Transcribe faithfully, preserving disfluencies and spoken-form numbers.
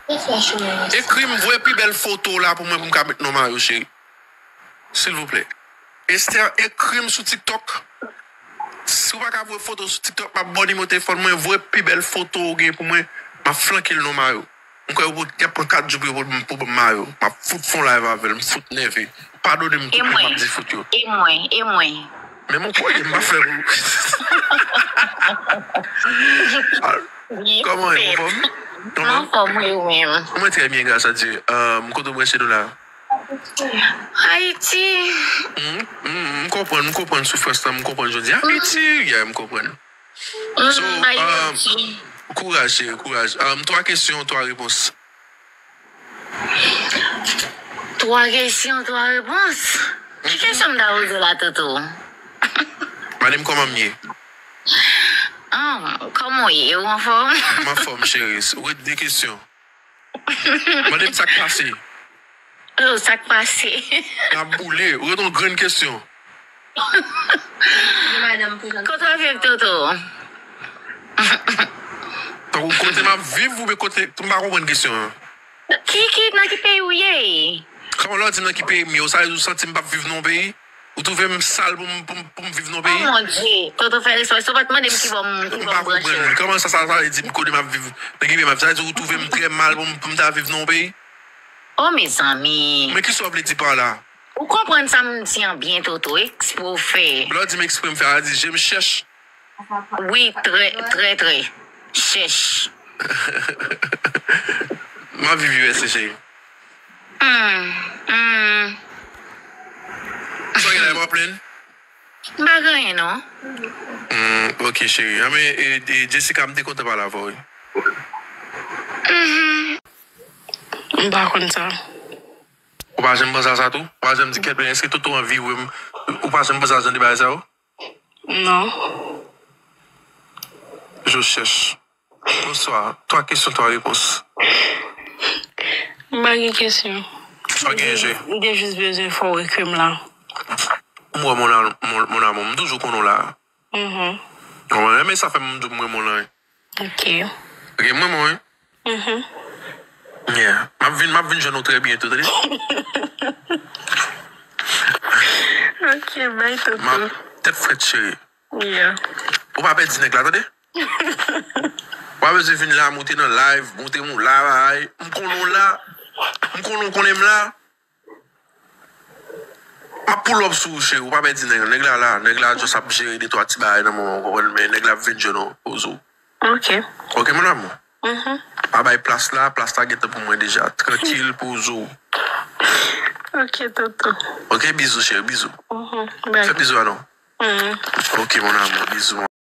Ekri m, voye pi bèl foto w la pou mwen, pou m ka met non Mario, cheri. Silvouplè. Esther, ekri m sou TikTok. Si w pa ka voye foto sou TikTok, m ap ba w nimewo telefòn mwen, voye pi bèl foto w gen pou mwen, m ap flanke l non Mario. M kwè yo pou, y ap pran kat jou pou yo pou, pou ban m Mario. M ap fout fè yon live avè l, m fout nève. Padone m tout, m ap di fout yo. E mwen, e mwen. Men mwen konnen m pa fè pou. Kòman e, anfòm? Mwen anfòm, wi, ou menm? Mwen trè byen, gras a Dye. Kote w branche nou la? Ayiti. M konprann, m konprann soufrans lan, m konprann jodi a. Ayiti, yeah, m konprann. So, Ayiti. Kouraj, cheri, kouraj. Twa kesyon, twa repons. Twa kesyon, twa repons? Ki kesyon m ta poze w la, Toto? Madanm, kòman m ye? Ah, kòman w ye? Ou anfòm? M anfòm, cheri. Ou gen de kesyon. Mande m sa k pase. Oh, sa k pase? N ap boule. Ou gen yon grenn kesyon. Kote w ap viv, Toto? Tankou kote m ap viv oubyen kote, m pa konprann kesyon an. Ki, ki, nan ki peyi w ye? Kòman lè w di m nan ki peyi m ye, sa vle di ou santi m p ap viv nan yon peyi? Ou twouve m sal pou m, pou m, pou m viv nan yon peyi? Oh mon Dieu, Toto fè respè, si w pa t mande m ki bò m, ki bò m branche. M pa konprann. Kòman sa, sa, sa vle di m kote m ap viv, nan ki peyi m ap viv? Sa vle di ou twouve m trè mal pou m, pou m ta viv nan yon peyi? Oh, mezanmi. Men kisa w vle di pa la? Ou konprann sa m di an byen, Toto, ekspre w fè. Lè w di m ekspre m fè, sa vle di je m chèch. Wi, trè, trè, trè. Chèch. M ap viv U S A, cheri. Hmm, hmm. Sa w gen la, w ap plenn? M pa gen anyen, non. Hmm, ok, cheri. Anben, e, e, Jessica, m te kontan pale avè w, wi. Mhm. M pa konn sa. Ou pa janm panse a sa tou? Ou pa janm di, kèt, men èske Toto anvi wè m? Ou pa janm panse a jan de bagay sa yo? Non. Je cherche. Bonswa. Twa kesyon, twa repons. M pa gen kesyon. Sa w gen, je? M te jis bezwen fè w ekri m la. M wè mon, mon, mon amour. M toujou konnen w la. Mhm. Mwen renmen sa fè m di w m renmen w lan. Ok. Ok, m renmen w, wi. Mhm. Yeah. M ap vin, m ap vin jwenn ou trè byento, tande? Ok, bye, Toto. M ap tèt frèt, cheri. Yeah. Ou pa pèdi nèg la, tande? Ou pa bezwen vin la, monte nan live, montre m ou la, bagay. M konnen w la. M konnen w konnen m la. M ap pull up sou ou, cheri, ou pa pèdi nèg la. Nèg la la, nèg la just ap jere de twa ti bagay nan moman, w konprann, men nèg la ap vin jwenn ou, poze w. Ok. Ok, mon amour. Mhm. Pa bay plas la, plas la gentan pou mwen deja. Trankil, poze w. Ok, Toto. Ok, bizou, cheri, bizou. Mhm. Bye. Fè bizou a non. Mhm. Ok, mon amour, bizou.